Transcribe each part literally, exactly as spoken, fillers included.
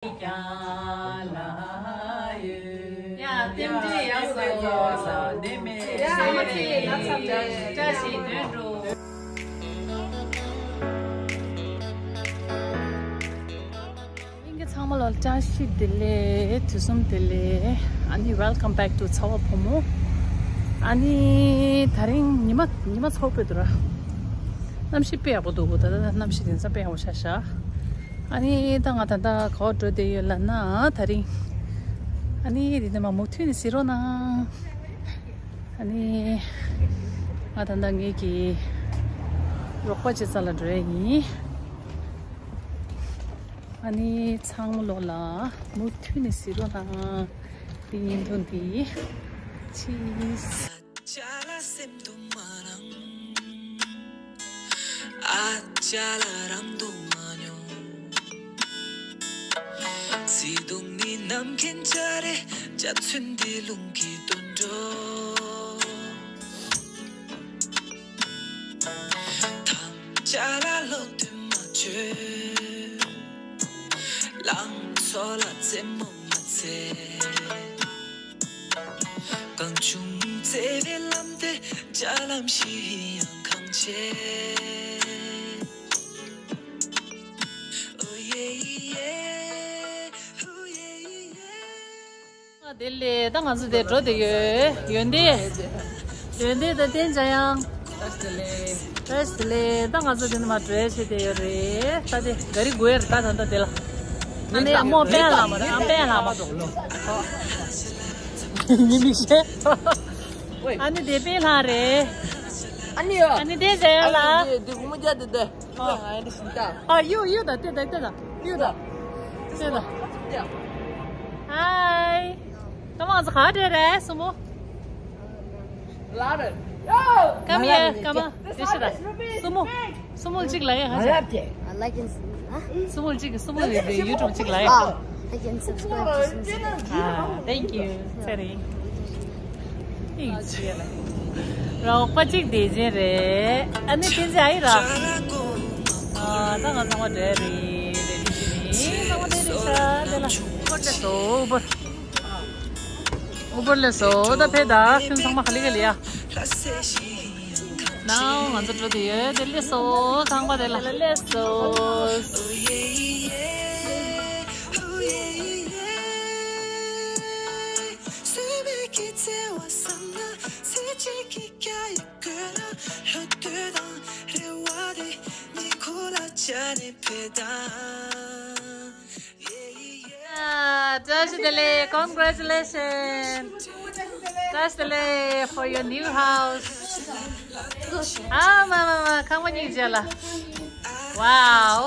ཡ། རྟེན་འབྲེལ་ཡག་སོང་། ཡ། ཚང་མ་ཚེ་ན་ཚ་མེད། བཀྲ་ཤིས་དོན་འགྲུབ། ལྷན་རྒྱས་ཚང་མ་ལ་བཀྲ་ཤིས་བདེ་ལེགས། དུས་གསུམ་བདེ་ལེགས། ཨ་ནི་welcome back to ཚ་བ་བུ་མོ། ཨ་ནི་དེ་རིང་ཉི་མ་ཉི་མ་ཚ་པོ་འདུག་ར། གནམ་གཤིས་དཔེ་ཡག་པོ་འདུག་ད་ལྟ་གནམ་གཤིས་དེང་སང་དཔེ་ཡག་པོ་ཆགས་ཤག་ཨ་ནི་ད་ང་ད་ལྟ་ག་པར་འགྲོ་བསྡད་ཡོད་ལབ་ན། དེ་རིང་ཨ་ནི་དེ་ནས་མ་མུ་མཐུད་ནས་གཟིགས་རོགས་གནང་། ཨ་ནི་ང་ད་ལྟ་ངེད་ཀྱི་རོགས་པ་ཅིག་རྩ་ལ་འགྲོ་ཡ་ཡིན། ཨ་ནི་ཚང་མ་ལོག་ལ་མུ་མཐུད་ནས་གཟིགས་རོགས་གནང་། འདི་བརྙན་ཐུང་འདི་ཕྱིས། བདེ་ལེགས། ད་ང་ཚོ་དེ་འགྲོ་དེ་ཡོད། ཡོན་ཏན། ཡོན་ཏན་དང་བསྟན་འཇམ་དབྱངས། བཀྲ་ཤིས་བདེ་ལེགས། བཀྲ་ཤིས་བདེ་ལེགས། ད་ང་ཚོ་དེ་ནས་མར་འགྲོ་ཡ་བྱེད་དེ་ཡོད་རེད། ད་དེ་ག་རེ་དགོས་ཡ་རེད། ད་ད་ད་དེ་ལ། ཨ་ནི་ཨ་མོ་པན་ལ་མ་རེད། ཨ་པན་ལ་མ་གཏོགས། མི་མི་ཤེས། ཨ་ནི་དེ་པན་ལ་རེད། ཨ་ནི་ཡོ། ཨ་ནི་དེ་ཟེར་ཡ་ལ། དེ་དེ་བུ་མོ་རྒྱ་དེ་དེ། ཨ། ཨ་ཡུ་ཡུ་ད་དེ་ད་དེ་ད་ཡུ་ད། དེ་ད། Hi། ད་མ་ང་ཚོ་ག་འདྲ་རེད། སུ་མོ། ལ་རེད། Come here, come on. དེ་ཤི་ད། སུ་མོ། སུ་མོ་གཅིག་ལ་ཡ་ཧ་ཅེ། I like and ཨ། སུ་མོ་གཅིག་སུ་མོ་རེད་རེད། YouTube གཅིག་ལ་ཡ། ཨ། Like and subscribe to Sumsy། ཨ། Thank you། ཚེ་རིང་། ཨི་ཅེ་ལ། རོགས་པ་གཅིག་དེ་ཅན་རེད། ཨ་ནི་དེ་ཅན་ཨ་ཡི་ར། ཨ། ད་ང་ཚང་མ་འདྲ་རེད། རེད་རེད་རེད། ཚང་མ་འདྲ་རེད་ཤག་དེ་ལ་ཨུ་བར་སླེབས་སོང་། ཨུ་བར། ཨུ་བར་སླེབས་སོང་། ད་ཕེབས་ད། ཁྱོད་ཚང་མ་ག་ལེ་ག་ལེ་ཡ། ནའོ་ང་ཚོ་འགྲོ་དུས་ཡོད་དེ་སླེབས་སོང་། ཁང་པ་དེ་ལ་སླེབས་སོང་། ཡ། བཀྲ་ཤིས་བདེ་ལེགས། Congratulations། བཀྲ་ཤིས་བདེ་ལེགས་for your new house། ཨ་མ་མ་མ། ཁང་པ་གཉིས་རྗེས་ལ། Wow།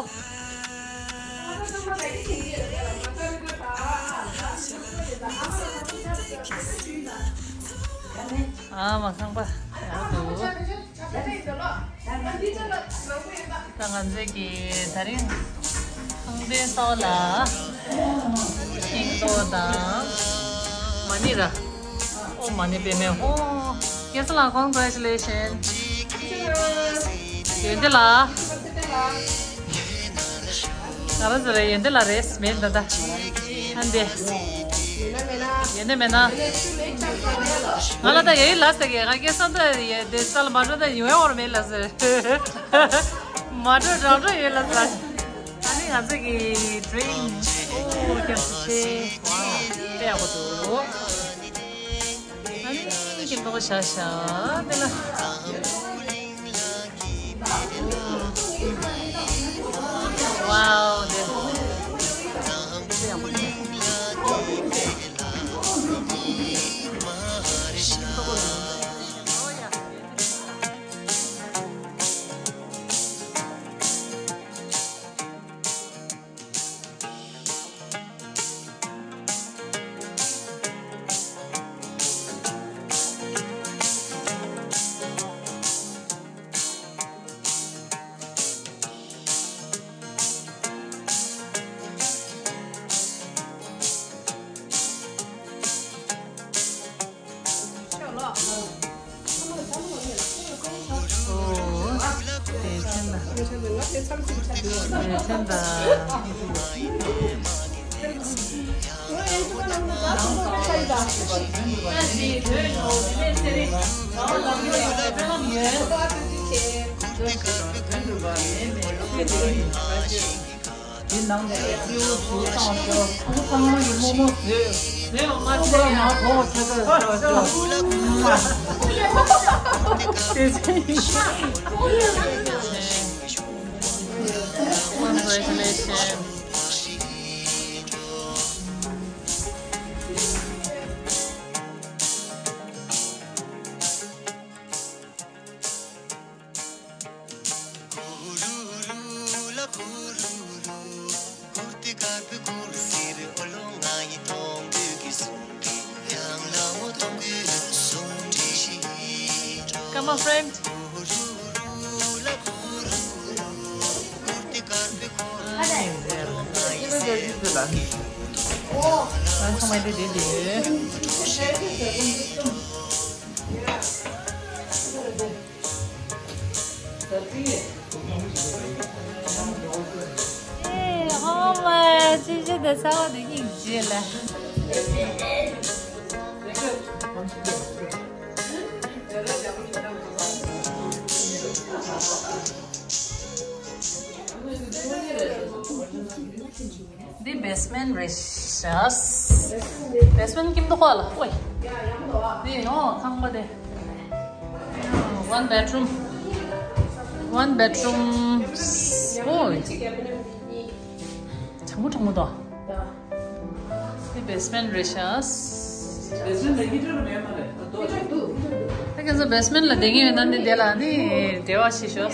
ཨ་མ། ཁང་པ་ཡག་འདུག་ད་ང་ཚོས་ཀྱི་དེ་རིང་ཁང་པའི་ཐོག་ལ་ཤིང་ཏོག་དང་མ་ཎི་ར། ཨོ་མ་ཎི་པདྨེ་ཧོ། ཡེ་སི་ལགས། Congratulations། ཡོན་ཏན་ལགས། ང་རང་ཚོ་རེད། ཡོན་ཏན་ལགས་རེད། མེད་ད་ད། ཨ་འདི། ཡོན་ཏན་མེད་ན། ང་ལ་ད་ཡ་ཡི་ལ་ཟེར་གི། ང་སྐལ་བཟང་ད་ཡ་དེ་ས་ལ་མ་འགྲོ་ད་ཡོང་ཡ་བོར་མེད་ལ་ཟེར། མ་འགྲོ་རང་འགྲོ་ཡོད་ལ་ཟེར། ཨ་ནི་ང་ཚོ་གི་drink། ཨོ་ཁྱབ་སུ་ཆེ། དཔེ་ཡག་པོ་འདུག་ཨ་ནི་ཁྱིམ་ཐོག་ཤ་ཤ་དེ་ལ། Wow། དེ། ཨོ། དེ་ཚན་ད། དེ་ཚན་ད། དེ་ནང་ནས་སྤྲེའུ་ཞུ་བཏང་ཞོག་ཁོང་ཚང་མ་གི་རྨོ་མོ་བཟོས། བཟོས་མ་ཚོ་ལ་མ་གོ་ཆེ་ཆེ་ཆེ། Congratulations. Come on, friend. ཨེ། ཧོ་མ། ཅི་ཅི་དེ་ཚ་བ་དེ་སྙིང་རྗེ་ལ། འདི་བེ་སི་མེན་ཊི་རེད་ཤག་བེ་སི་མེན་ཊི་ཁྱིམ་དུ་ཁོ་ལ། ཨོའི། འདི་ཡོང་ཁང་པ་དེ། One bedroom. One bedroom. ཨོའི། གྲང་མོ་གྲང་མོ་འདུག་འདི་བེ་སི་མེན་ཊི་རེད་ཤག་བེ་སི་མེན་ཊི་ལ་ཧི་ཊར་མེད་མ་རེད། ད་ཁྱེད་ཚོ་བེ་སི་མེན་ཊི་ལ་བསྡད་ཀྱི་ཡོད་ན་ནི་དེ་ལ་ནི་འབྲེལ་བ་བྱེད་ཤོག་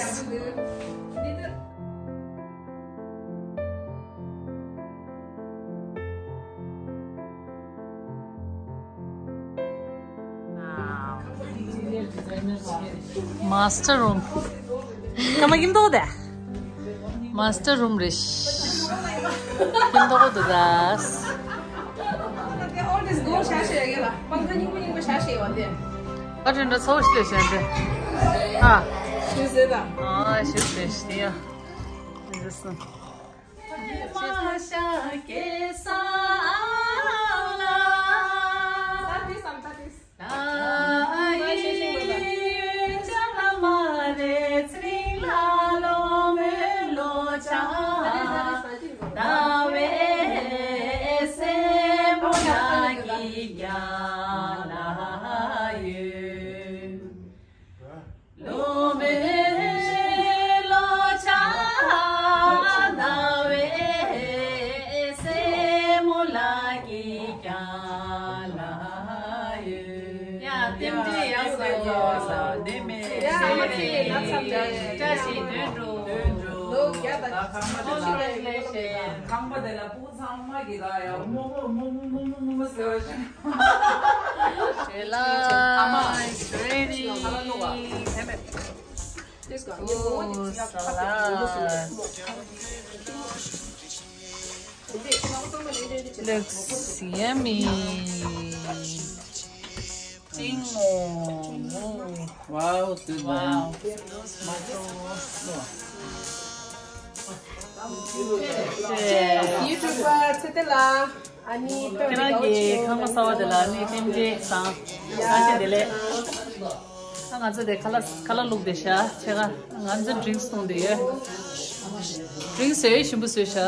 མ་སི་ཊར་རུམ། ཀ་མ་ཀིམ་ཏོ་དེ། མ་སི་ཊར་རུམ་རེད། ཀིམ་ཏོ་གོ་དུ་དཱས། ཨ་ཏྲེ་འདྲ་ཚོ་ཞིག་ལས་ཤན་ཏེ། ཨ། ཞུ་ཟེར་ད། ཨ་ཞུ་ཟེར་ཤི་ཡ། འདི་སོང་། ཡ། རྟེན་འབྲེལ་ཡག་པོ་ལ་ནི་མེད། ཡ། ཨ་ཙི། ན་ཚ་མེད། བཀྲ་ཤིས་དོན་འགྲུབ། ལོ་བརྒྱ་དང་ཁམས་པ་དེ་ལ་ཕྲུ་གུ་ཚང་མ་གི་ལ་ཡ་རྨོ་མོ་རྨོ་མོ་རྨོ་མོ་རྨོ་མོ་ཟེར་བ་ཞིག Shella is ready. Oh, salad. Looks yummy. ཏིང་ངོ་། Wow, so wow. YouTuber ཚེ་བརྟན་ལགས། ཨ་ནི་ཁྱེད་རང་གི་ཁང་པ་གསར་པ་དེ་ལ་ནི་རྟེན་འབྲེལ་བཟང་། བཀྲ་ཤིས་བདེ་ལེགས། ཨ། ང་ཚོ་དེ་ཁ་ལག་ཁ་ལག་བླུགས་བསྡད་ཤག་ཕྱེད་ཀ་ང་ཚོ་ཌི་རིང་སི་བཏུང་བསྡད་ཡོད། ཌི་རིང་སི་བཟོས་ཞིམ་པོ་བཟོས་ཤག་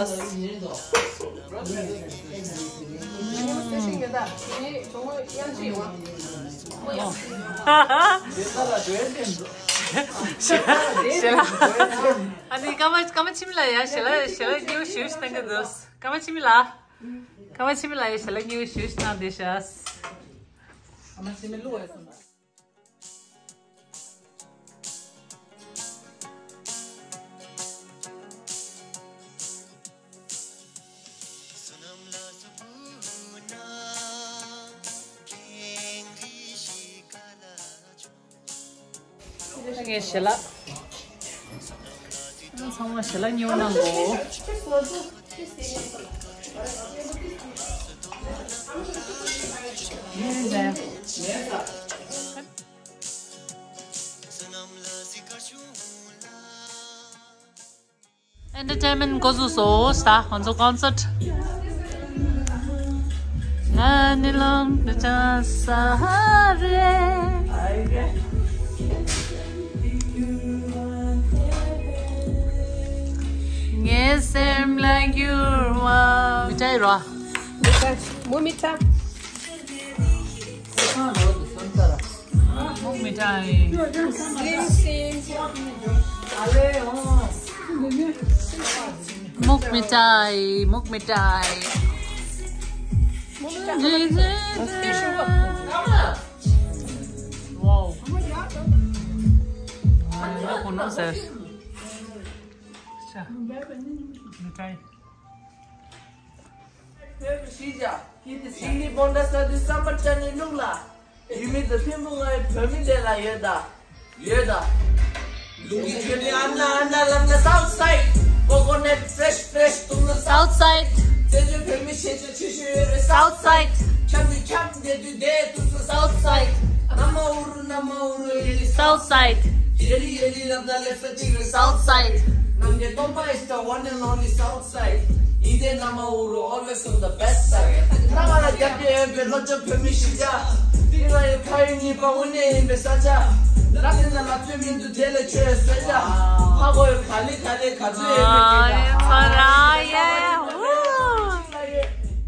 ཞལ་ལག་ཨ་ནི་སྐར་མ་སྐར་མ་འཆི་མེད་ལགས་ཡ། ཞལ་ལག་ཞལ་ལག་སྙིང་པོ་ཞེ་པོ་ཞིག་གཏང་གི་འདུག་སྐར་མ་འཆི་མེད་ལགས། སྐར་མ་འཆི་མེད་ལགས་ཡ། ཞལ་ལག་སྙིང་པོ་ཞེ་པོ་ཞིག་གནང་བསྡད་ཤག་སྐར་མ་འཆི་མེད་བླུགས་ཡ་སོང་། ངས་ཞལ་ལག་ཚང་མ་ཞལ་ལག་ཉོ་གནང་གོ། Entertainment འགོ་བཙུགས་སོང་། ད་ང་ཚོ་concert། ནི་ལམ་དུ་བྱ་ས་རེད། ངའི་སེམས་ལ་འགྱུར་བ། མི་ཏྲའི་རོ། མི་ཏྲ། མོ་མི་ཏྲ། མུག་མི་ཏྲའི། Slim, slim. མུག་མི་ཏྲའི། མུག་མི་ཏྲའི། Wow. ཡག་པོ་ནོ་ཟེར། ཤ། མི་ཏྲའི། བོད་མི་ཤི་བྱ། ཁྱེད་ཀྱི་ཞིང་ནི་སྤོན་ཟླ་ས་དུས་བསམ་པར་བྱ་ནི་ལུག་ལ། ཡུལ་མི་དང་ཐིམ་ཕུ་ང་ཡི་བོད་མི་འདྲེ་ལ་ཡོད་ད། ཡོད་ད། ལུག་གི་ཁྱོད་ནི་ཨ་ན་ཨ་ན་ལབ་ན་South Side། Coconut fresh fresh བཏུང་ན་South Side། བཙན་བྱོལ་བོད་མི་ཤེས་བྱ་ཆེ་ཤོས་ཡོད་རེད་South Side། འཁྱམ་དུས་འཁྱམ་བསྡད་དུས་བསྡད་ཐུབ་ས་South Side། ན་མ་ཨུ་རུ་ན་མ་ཨུ་རུ་ཨེ་ལི་South Side། ཡེ་ལི་ཡེ་ལི་ལབ་ན་ལེབ་ས་གཅིག་རེད་South Side། ནམ་མཁའི་སྟོང་པ་is the one and only South Side། ཡིན་ཏེ་ན་མ་ཨུ་རུ་always on the best side། ན་མ་ལ་རྒྱབ་ཀྱི་ཡོད་པའི་ལོ་ཅོ་བོད་མི་ཤི་བྱ། ཏི་ང་ཡི་ཕ་ཡུལ་གཉིས་པ་དབུ་ནས་ཡིན་པའི་ས་ཆ། ལ་དེ་ན་ལ་ཚོད་མི་འདུག་དེ་ལས་ཆོས་སོས་བྱ། ཧ་གོ་ཡོད་ག་ལེ་ག་ལེ་ག་ཚོད་ཡོད་མེད་ཀྱི་ད། ཨ་རེ་ཚ་ར་ཡེ། ཧུ།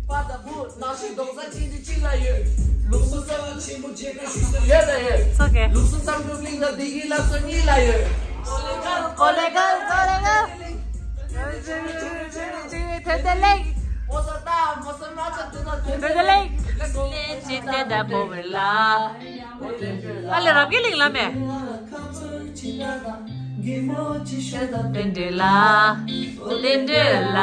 པ་ད་བུ་ནང་ཞིག་རྡོག་རྩ་གཅིག་འདི་གཅིག་ལ་ཡོད། ལུགས་སྲོལ་གསར་བ་ཆེན་པོ་མཇལ་ཁ་ཞུ་ས་ཡོད་ད་ཡོད། It's okay. ལུགས་སྲོལ་བསམ་གྲུབ་གླིང་ལ་བདེ་སྐྱིད་ལ་སོ་གཉིས་ལ་ཡོད། ཀོ་ལེ་གལ་ཀོ་ལེ་གལ། ཐོན་ཏེ་ལེགས། ཐོན་ཏེ་ལེགས། ཅི་ཏེ་ད་པོ་བེ་ལ། ཨ་ལེ་རབ་རྒྱས་གླིང་ལ་མེ། ཏེ་འདྲེ་ལ། ཏེ་འདྲེ་ལ།